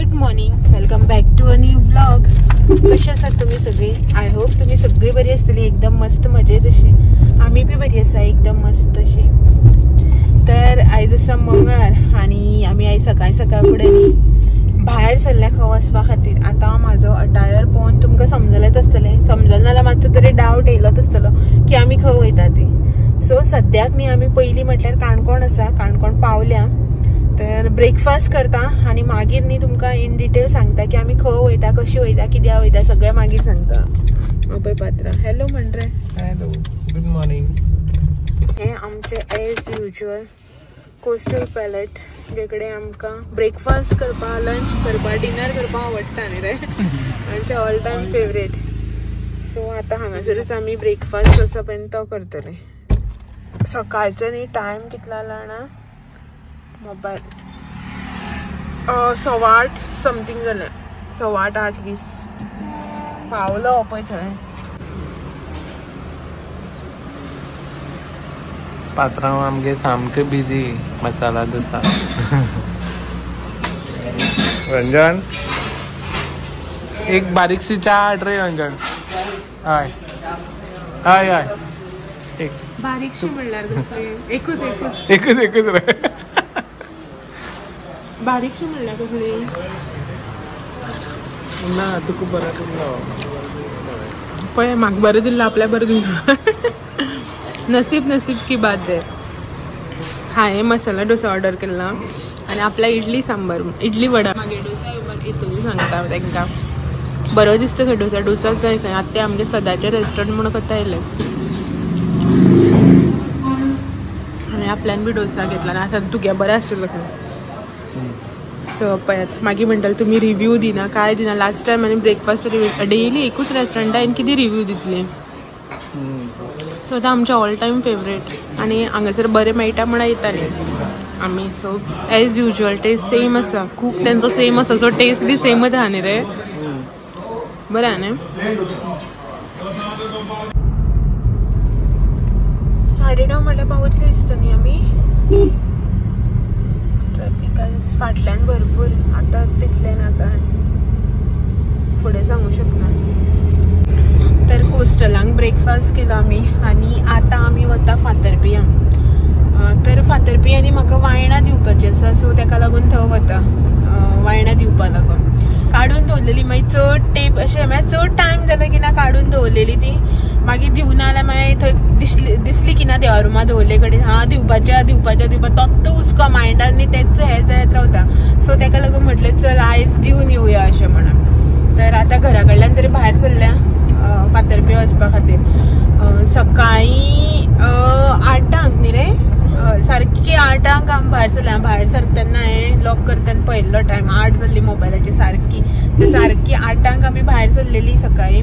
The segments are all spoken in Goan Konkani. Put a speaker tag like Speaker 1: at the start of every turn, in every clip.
Speaker 1: Good morning, welcome back to a new vlog. कशे आसात तुमी सगळी? I hope तुमी सगळी बरी आसतली, एकदम मस्त मजेत अशी. आमी बी बरी आसा, एकदम मस्त अशी. तर आयज आसा मंगळार आनी आमी आयज सकाळ सकाळ फुडें न्ही भायर सरल्या खंय वचपा खातीर. आतां म्हाजो अटायर पळोवन तुमकां समजलेंच आसतलें, समजलें जाल्यार मातसो तरी डावट येयलोच आसतलो की आमी खंय वयता ती. सो सद्याक न्ही आमी पयलीं म्हटल्यार काणकोण आसा, काणकोण पावल्या. तर ब्रेकफास्ट करता आनी मागीर न्ही तुमकां इन डिटेल सांगता की आमी खंय वयता, कशी वयता, कित्याक वयता, सगळें मागीर सांगता. पळय पात्रा हॅलो म्हण रे.
Speaker 2: Hello, good morning.
Speaker 1: हें आमचें एज युजल कोस्टल पॅलेट, जे कडेन आमकां ब्रेकफास्ट करपाक, लंच करपाक, डिनर करपाक आवडटा न्ही रे, आमचें ऑल टायम फेवरेट. सो आतां हांगासरच आमी ब्रेकफास्ट आसा पळय तो करतले. सकाळचो न्ही टायम कितलो जाला जाणा, मोबायल 8:15 समथींग जालें, 8:15 8:20 पावलो पळय थंय.
Speaker 2: पात्रांव आमगे सामके बिजी मसाला डोसा. रंजन एक बारीकशी च्या रे रंजन. हय हय हय, एक
Speaker 1: बारीकशी म्हणल्यार कसली? एकूच एकूच
Speaker 2: एकूच एकूच रे.
Speaker 1: बारीकशी म्हणल्यार कसली?
Speaker 2: ना तुका बरें दिल्लो
Speaker 1: पळय, म्हाका बरें दिल्लो, आपल्या बरें दिल्लो. नसीब नसीब की बात है. हांवें मसाला डोसा ऑर्डर केला आनी आपल्या इडली सांबर, इडली वडा. मागीर डोसा हितून सांगता तांकां, बरो दिसता खंय डोसा, डोसाच जाय खंय. आतां ते आमगे सदांचे रेस्टॉरंट म्हणून कथा येयलें आनी आपल्यान बी डोसा घेतला. आनी आतां तुगे बरें आशिल्लो खंय. सो पळयात मागीर म्हणटाले तुमी रिव्यू दिना काय दिना. लास्ट टायम आनी ब्रेकफास्ट रिव्यू, डेली एकूच रेस्टॉरंटा आनी कितें रिव्यू दितली. सो आतां आमचें ऑल टायम फेवरेट आनी हांगासर बरें मेळटा म्हण येता न्ही आमी. So as usual taste same आसा, खूब तेंचो सेम आसा, सो टेस्ट बी सेमच आहा न्ही रे, बरें आहा न्ही. 9:30 म्हटल्यार पावतली दिसता न्ही आमी. ट्रॅफिक आयज फाटल्यान भरपूर, आतां तितलें ना काय फुडें सांगू शकना. तर कोस्टलांक ब्रेकफास्ट केलो आमी आनी आतां आमी वता फातर्पियां. तर फातर्पियांनी म्हाका वायणां दिवपाची आसा, सो तेका लागून थंय वता वायणां दिवपा लागून. काडून दवरलेली मागीर चड टेप अशें म्हळ्यार चड टायम जालो की ना काडून दवरलेली ती, मागीर दिवना जाल्यार मागीर थंय दिसली दिसली की ना देवा रुमा दवरले कडेन, हा दिवपाचें दिवपाचें दिवपा, तोच हुस्को मायंडान न्ही तेच हें जायत रावता. सो तेका लागून म्हटलें चल आयज दिवन येवया अशें म्हणून. तर आतां घरा कडल्यान तरी भायर सरल्या फातर्पे वचपा खातीर. सकाळीं 8 न्ही रे, सारकी 8 आमी भायर सरल्या. भायर सरतना हांवें लॉक करतना पळयल्लो टायम 8 जाल्ली मोबायलाची सारकी. सारकी 8 आमी भायर सरलेली सकाळीं.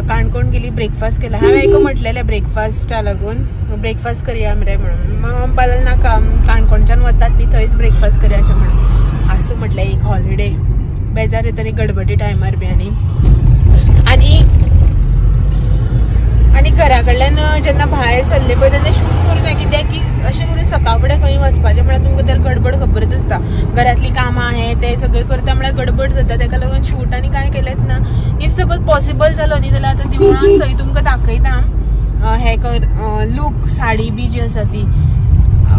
Speaker 1: काणकोण गेली, ब्रेकफास्ट केला. हांवें एक म्हटलेलें ब्रेकफास्टा लागून ब्रेकफास्ट करया मरे म्हणून, म्हणपाक लागलो नाका काणकोणच्यान वतात न्ही थंयच ब्रेकफास्ट करया अशें म्हणून. आसूं म्हटलें एक हॉलिडे, बेजार येता न्ही गडबडी टायमार बी. आनी आनी आनी घरा कडल्यान जेन्ना भायर सरले पळय तेन्ना शूट करूं ना, कित्याक की अशें करून सकाळ फुडें खंय वचपाचें म्हळ्यार तुमकां तर गडबड खबरच आसता, घरांतलीं कामां हें तें सगळें करता म्हळ्यार गडबड जाता. तेका लागून शूट आनी कांय केलेंच ना. If suppose possible जालो न्ही जाल्यार आतां देवळान थंय तुमकां दाखयता हें कर लूक, साडी बी जी आसा ती.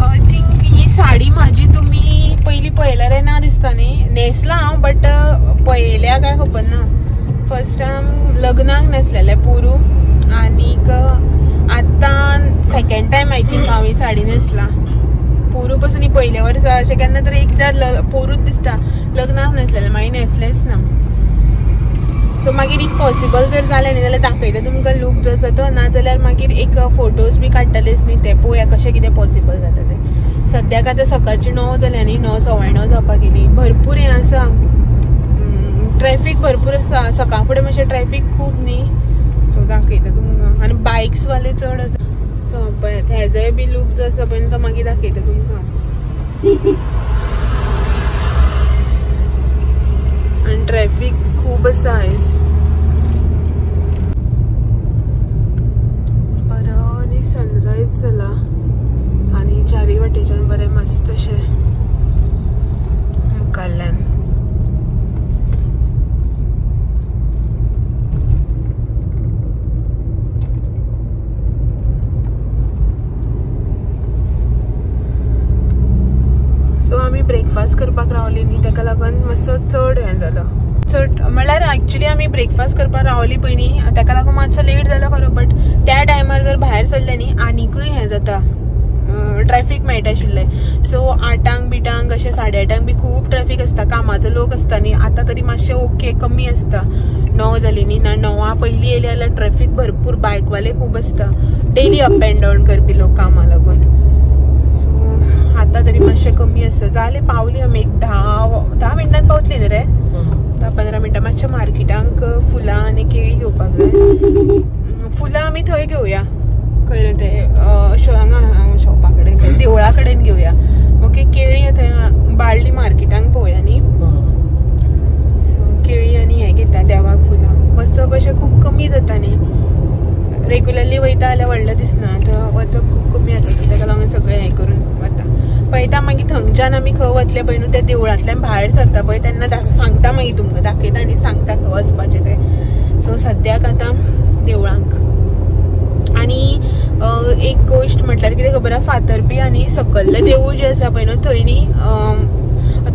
Speaker 1: I think ही साडी म्हाजी तुमी पयलीं पळयल्यार ना दिसता न्ही, न्हेसला हांव बट पळयल्या काय खबर ना. फर्स्ट टायम लग्नाक न्हेसलेलें पोरूं, आनीक आतां सेकेंड टायम I think हांव ही साडी न्हेसला. पोरूं पसून ही पयले वर्सा अशें केन्ना तरी एकदां पोरूच दिसता लग्नाक न्हेसलेलें, मागीर न्हेसलेंच ना. सो मागीर if possible जर जालें न्ही जाल्यार दाखयता तुमकां लूक जो आसा तो, ना जाल्यार मागीर एक फोटोज बी काडटलेच न्ही ते, पळोवया कशें कितें पॉसिबल जाता तें. सद्याक आतां सकाळची 9 जाल्या न्ही, 9 9:15 जावपाक गेली. भरपूर हें आसा, ट्रॅफीक भरपूर आसता सकाळ फुडें, मातशें ट्रॅफीक खूब न्ही. सो दाखयता तुमकां आनी बायक्स वाले चड आसा. सो पळयात हेजोय बी लूक जो आसा पळय तो मागीर दाखयता तुमकां. आनी ट्रॅफीक खूब आसा आयज. बरो आनी सनरायज जाला आनी चारी वाटेच्यान बरें मस्त अशें मुखाल्ल्यान. रावली न्ही ताका लागून मातसो चड हें जालो. चड म्हणल्यार एक्चुली आमी ब्रेकफास्ट करपाक रावली पळय न्ही ताका लागून मातसो लेट जालो खरो, बट त्या टायमार जर भायर सरले न्ही आनिकूय हें जाता, ट्रॅफिक मेळटा आशिल्लें. सो 8 बिटांक अशें 8:30 बी खूब ट्रॅफिक आसता, कामाचो लोक आसता न्ही. आतां तरी मातशें ओके कमी आसता, 9 जाली न्ही ना 9 पयलीं येयली जाल्यार ट्रॅफिक भरपूर, बायकवाले खूब आसता, डेली अप एंड डावन करपी लोक कामा लागून. सो आतां तरी मातशें कमी आसता. जालें पावली आमी एक 10 मिनटान पावतली न्ही रे, 10-15 मिनटां. मातशें मार्केटांक फुलां आनी केळी घेवपाक जाय. फुलां आमी थंय घेवया, खंय रे ते हांगा शॉपा कडेन, देवळा कडेन घेवया. ओके, केळी थंय बाळ्ळी मार्केटांक पळोवया न्ही. सो केळी आनी हें घेता देवाक फुलां. वचप अशें खूब कमी जाता न्ही, रेगुलरली वयता जाल्यार व्हडलें दिसना, आतां वचप खूब कमी जाता, ताका लागून सगळें हें करून वता. पळयता मागीर थंयच्यान आमी खंय वतले पळय न्हू, त्या देवळांतल्यान भायर सरता पळय तेन्ना सांगता मागीर तुमकां, दाखयता आनी सांगता खंय वचपाचें तें. सो सद्याक आतां देवळांक. आनी एक गोश्ट म्हटल्यार कितें खबर आसा, फातरपी आनी सकल्लें देवूळ जें आसा पळय न्हू थंय न्ही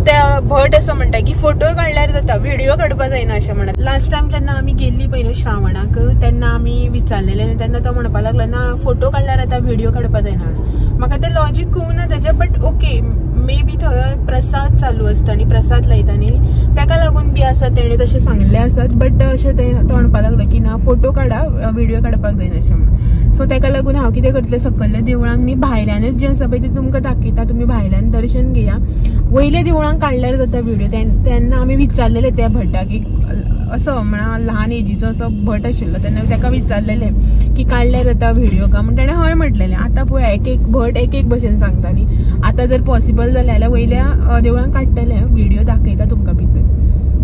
Speaker 1: त्या भट असो म्हणटा की फोटो काडल्यार जाता, व्हिडिओ काडपाक जायना अशें म्हणत. लास्ट टायम जेन्ना आमी गेल्ली पळय न्हू श्रावणाक तेन्ना आमी विचारलेलें तेन्ना तो म्हणपाक लागलो ना फोटो काडल्यार जाता, व्हिडिओ काडपाक जायना. म्हाका तें लॉजीक कळूना तेजें, बट ओके मे बी थंय प्रसाद चालू आसता न्ही, प्रसाद लायता न्ही ताका लागून बी आसा तेणें तशें सांगिल्लें आसत, बट अशें तें तो म्हणपाक लागलो की ना फोटो काडा, व्हिडिओ काडपाक जायना अशें म्हणून. सो ताका लागून हांव कितें करतलें, सकल्ल्या देवळांक न्ही भायल्यानच जें आसा पळय तें तुमकां दाखयता, तुमी भायल्यान दर्शन घेया. वयल्या देवळांक काडल्यार जाता व्हिडिओ. तेन्ना आमी विचारलेलें त्या भटाक, एक असो म्हणा ल्हान एजीचो असो भट आशिल्लो तेन्ना ताका विचारलेलें की काडल्यार जाता व्हिडिओ का म्हण, तेणें हय म्हटलेलें. आतां पळय एक एक भट एक एक भशेन सांगता न्ही. आतां जर पॉसिबल जालें जाल्यार वयल्या देवळांक काडटलें व्हिडिओ, दाखयता तुमकां भितर,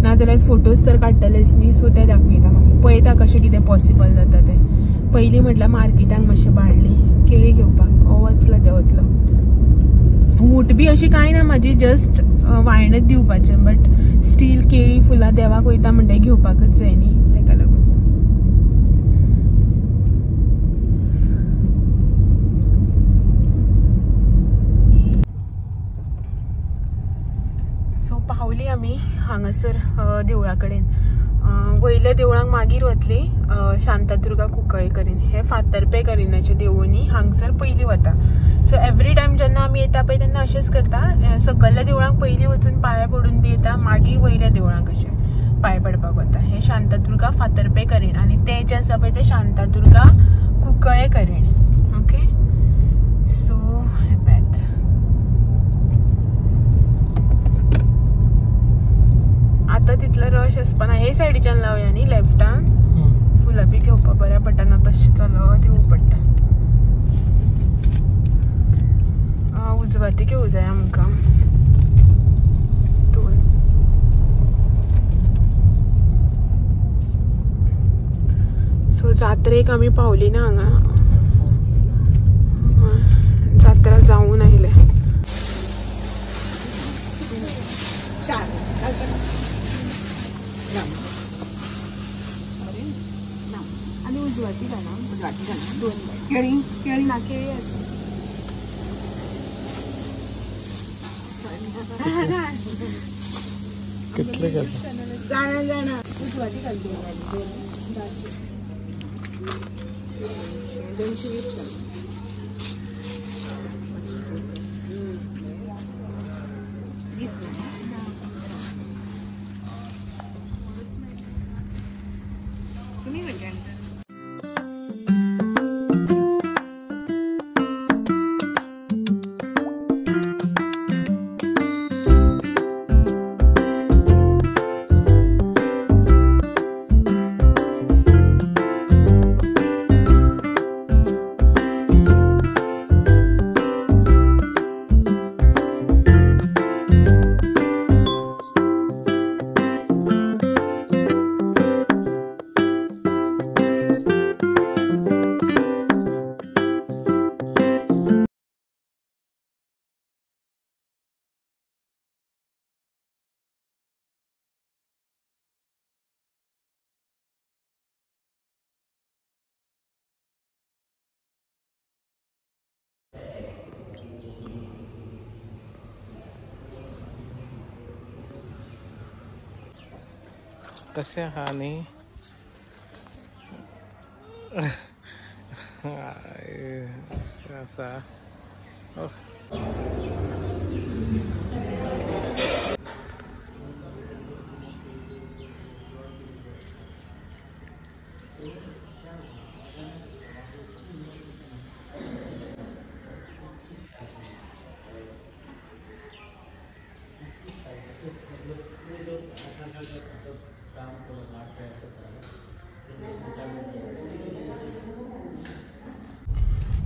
Speaker 1: नाजाल्यार फोटोज तर काडटलेच न्ही. सो ते दाखयता मागीर, पळयता कशें कितें पॉसिबल जाता तें. पयलीं म्हटल्यार मार्केटाक मातशें बाळ्ळी केळी घेवपाक, हो वचलो तें वतलो. वूट बी अशी कांय ना म्हाजी, जस्ट वायणच दिवपाचें, बट स्टील केळी फुलां देवाक वयता म्हणटा घेवपाकच जाय न्ही ताका लागून. सो पावली आमी हांगासर देवळा कडेन. वयल्या देवळांक मागीर वतली, शांतादुर्गा कुंकळे करीन, हे फातर्पे करीनाचें देवूळ न्ही हांगसर पयलीं वता. सो एवरी टायम जेन्ना आमी येता पळय तेन्ना अशेंच करता, सकल्ल्या देवळांक पयलीं वचून पांया पडून बी येता, मागीर वयल्या देवळांक अशें पांय पडपाक वता. हे शांतादुर्गा फातर्पे करीन आनी ते जे आसा पळय ते शांतादुर्गा कुंकळे करीन. ओके, सो हें पळयात. आतां तितलो रश आसपाना. हे सायडीच्यान लावया न्ही लेफ्टान, फुलां बी घेवपाक बऱ्या पडटा ना, तशें चलत येवं पडटा. उजवाती घेवं जाय आमकां दोन. सो जात्रेक आमी पावली ना हांगा, जात्रा जावन आयले. आनी उजवाती घाला, उजवाती घाला दोन. केळी केळी ना, केळी आसा.
Speaker 2: कितले घालता
Speaker 1: जाणा जाणा, उजवाती घाल दोन, 220. तुम्ही म्हणजे
Speaker 2: तशें आहा न्ही. आसा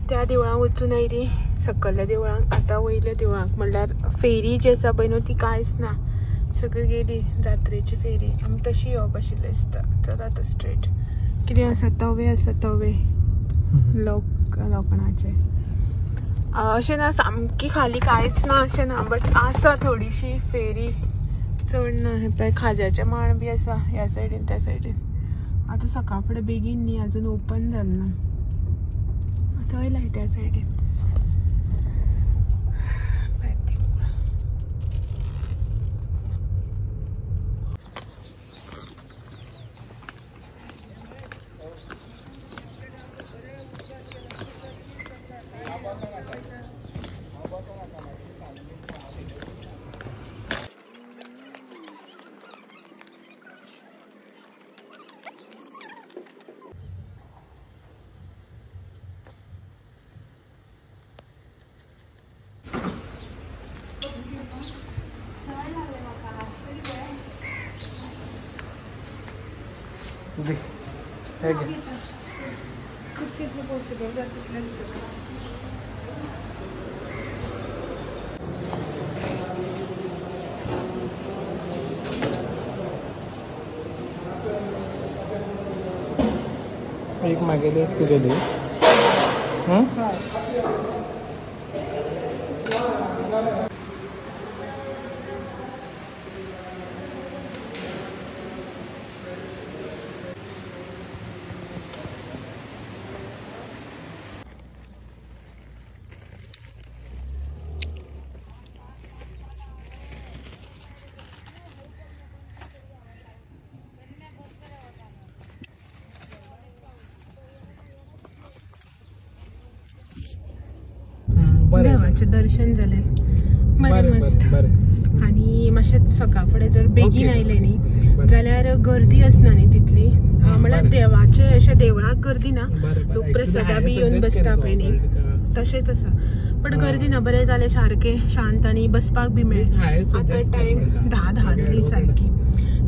Speaker 1: त्या देवळांक वचून आयली सकयल्या देवळांक. आतां वयल्या देवळांक म्हणल्यार फेरी जी आसा पळय न्हू ती कांयच ना, सगळी गेली जात्रेची फेरी. आमी तशी येवप आशिल्लें दिसता. चल आतां स्ट्रेट कितें आसा, तवे आसा, तवे लोक लोखणाचे. अशें ना सामकी खाली कांयच ना अशें ना, बट आसा थोडीशी फेरी, चड ना. हे पळय खाज्याचे माण बी आसा ह्या सायडीन त्या सायडीन. आतां सकाळ फुडें बेगीन न्ही, अजून ओपन जालें ना. थंय लाय त्या सायडीन. कितले पॉसिबल जाता तितलेंच करता.
Speaker 2: एक मागेली एक तुगेली.
Speaker 1: देवाचें दर्शन जालें बरें मस्त. आनी मातशें सकाळ फुडें जर बेगीन आयलें न्ही जाल्यार गर्दी आसना न्ही तितली, म्हळ्यार देवाचे अशें देवळाक गर्दी ना, लोक प्रसादा बी येवन बसता पळय न्ही तशेंच आसा, बट गर्दी ना. बरें जालें सारकें शांत आनी बसपाक बी मेळ्ळें. आतां टायम 10:10 जाली सारकी.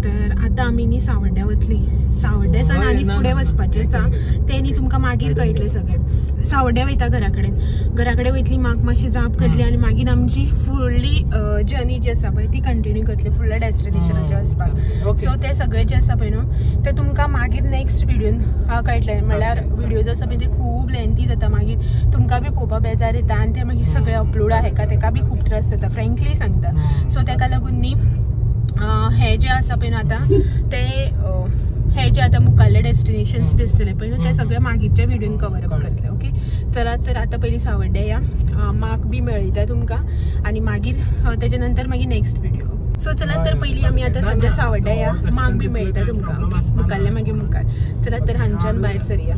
Speaker 1: तर आतां आमी न्ही सावड्ड्या वतली. सावड्ड्या सावन आनी फुडें वचपाचें आसा तें न्ही तुमकां मागीर कळटलें सगळें. सावड्ड्या वयता घरा कडेन, घरा कडेन वयतली, म्हाका मातशी जाप करतली आनी मागीर आमची फुडली जर्नी जी आसा पळय ती कंटिन्यू करतली फुडल्या डेस्टिनेशनाचेर वचपाक. सो तें सगळें जें आसा पळय न्हू तें तुमकां मागीर नेक्स्ट व्हिडियोन कळटलें. म्हणल्यार व्हिडियो आसा पळय ते खूब लेंथी जाता, मागीर तुमकां बी पळोवपाक बेजार येता आनी ते मागीर सगळें अपलोड आहा का तेका बी खूब त्रास जाता, फ्रेंकली सांगता. सो तेका लागून न्ही हे जे आसा पळय न्हू आतां ते हे जे आतां मुखाल्ले डेस्टिनेशन्स बी आसतले पळय न्हू ते सगळे मागीरच्या व्हिडियोन कवर अप करतले. ओके चला तर आतां पयलीं सावड्ड्या या, मार्क बी मेळयता तुमकां आनी मागीर तेजे नंतर मागीर नेक्स्ट व्हिडियो. सो चला तर पयलीं आमी आतां सद्या सावड्ड्या या, मार्क बी मेळयता तुमकां. ओके मुखाल्ले मागीर मुखार. चला तर हांगच्यान भायर सरया.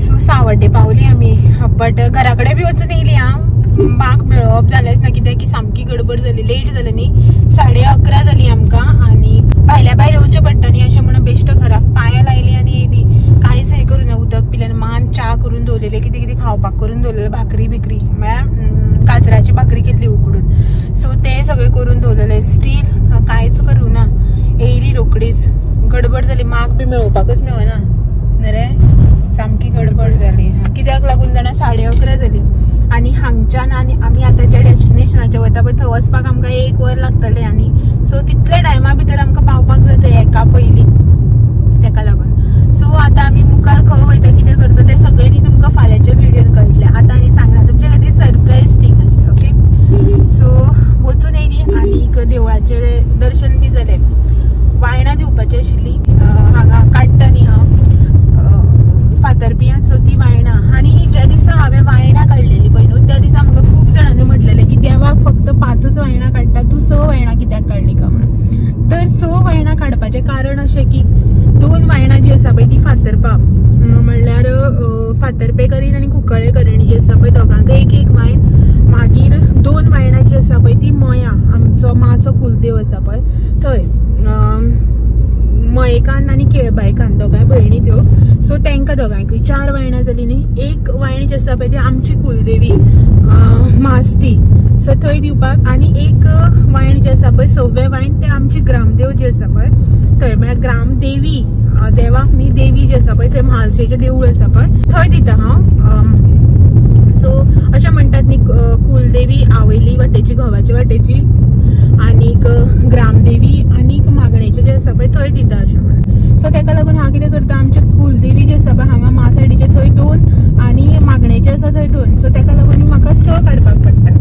Speaker 1: सो सावड्डे पावली आमी, बट घरा कडेन बी वचून येयली हांव. मार्क मेळोवप जालेंच ना कित्याक की सामकी गडबड जाली, लेट जालें न्ही, 11:30 जाली आमकां आनी भायल्या भायर येवचें पडटा न्ही अशें म्हणून बेश्ट घराक पांय लायली आनी येयली. कांयच हें करूं ना, उदक पिलें, मान च्या करून दवरलेलें, कितें कितें खावपाक करून दवरलेलें, भाकरी बिकरी म्हळ्यार गाजराची भाकरी केल्ली उकडून. सो तें सगळें करून दवरलेलें, स्टील कांयच करूं ना, येयली रोकडीच. गडबड जाली, मार्क बी मेळोवपाकच मेळना न्ही रे, सामकी गडबड जाली. कित्याक लागून जाणा 11:30 जाली आनी हांगच्यान आनी आमी आतां ज्या डेस्टिनेशनाचेर वता पळय थंय वचपाक आमकां 1 वर लागतलें आनी सो तितल्या टायमा भितर आमकां पावपाक जाता एका पयलीं, तेका लागून. सो आतां आमी मुखार खंय वयता कितें करता तें सगळें न्ही तुमकां फाल्यांच्या व्हिडियोन कळटलें. आतां आनी सांगना तुमच्या खातीर सरप्रायज थींग अशें. ओके सो वचून येयली आनी देवळाचें दर्शन बी जालें. वायणां दिवपाची आशिल्ली हांगा काडटा न्ही हांव फातरपियान, सो ती वायणां. आनी ज्या दिसा हांवें वायणां काडलेली पळय न्हू त्या दिसा म्हाका खूब जाणांनी म्हटलेलें की देवाक फक्त 5 वायणां काडटा, तूं 6 वायणां कित्याक काडली का म्हणून. ती मया आमचो माचो कुलदेव आसा पळय थंय मयेकान आनी केळबायकान दोगांय भयणी त्यो सो तांकां दोगांयकूय 4 वायणां जाली न्ही. एक वायण जी आसा पळय ती आमची कुलदेवी मास्ती सो थंय दिवपाक आनी एक वायण जी आसा पळय 6वें वायण ते आमची ग्रामदेव जी आसा पळय थंय म्हळ्यार ग्रामदेवी देवाक न्ही देवी जी आसा पळय थंय म्हालशेचें देवूळ आसा पळय थंय दिता हांव. सो अशें म्हणटात न्ही कुलदेवी आवयली वाटेची घोवाचे वाटेची आनीक ग्रामदेवी आनीक मागणेचे जे आसा पळय थंय दिता अशें म्हणून. सो ताका लागून हांव कितें करता आमचे कुलदेवी जे आसा पळय हांगा मा सायडीचे थंय 2 आनी मागणेचे आसा थंय 2 सो ताका लागून म्हाका 6 काडपाक पडटा.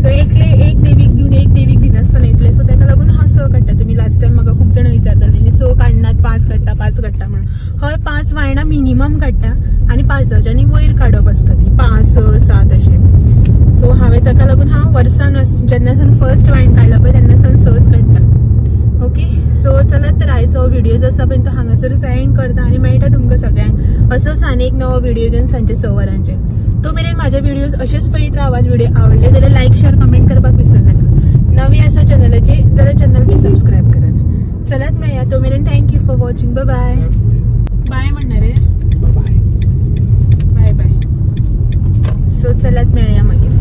Speaker 1: सो एकले एक देवीक दिवन एक देवीक दिनासतना येतले सो ताका लागून हांव 6 काडटा. तुमी लास्ट टायम म्हाका खूब जाणां विचारताले न्ही 6 काडनात 5 काडटा 5 काडटा म्हणून. हय 5 वायणां मिनिमम काडटा आनी 5च्यानी वयर काडप आसता ती 5 6 7 अशें. सो हांवें ताका लागून हांव वर्सान जेन्ना सावन फर्स्ट वायण काडला पळय तेन्ना सावन 6 काडटा. ओके सो चलात तर आयचो व्हिडिओ जो आसा पळय तो हांगासरच एंड करता आनी मेळटा तुमकां सगळ्यांक असोच आनी एक नवो व्हिडिओ घेवन सांजचे 6 वरांचेर. तो मेरेन म्हाजे व्हिडियोज अशेच पळयत रावात. व्हिडिओ आवडले जाल्यार लायक शेअर कमेंट करपाक विसरनाका. नवी आसा चॅनलाचेर जाल्यार चॅनल बी सबस्क्रायब करात. चलात मेळया तो मेरेन thank you for watching. Bye bye. Bye म्हणणार रे बाय बाय. सो चलात मेळया मागीर.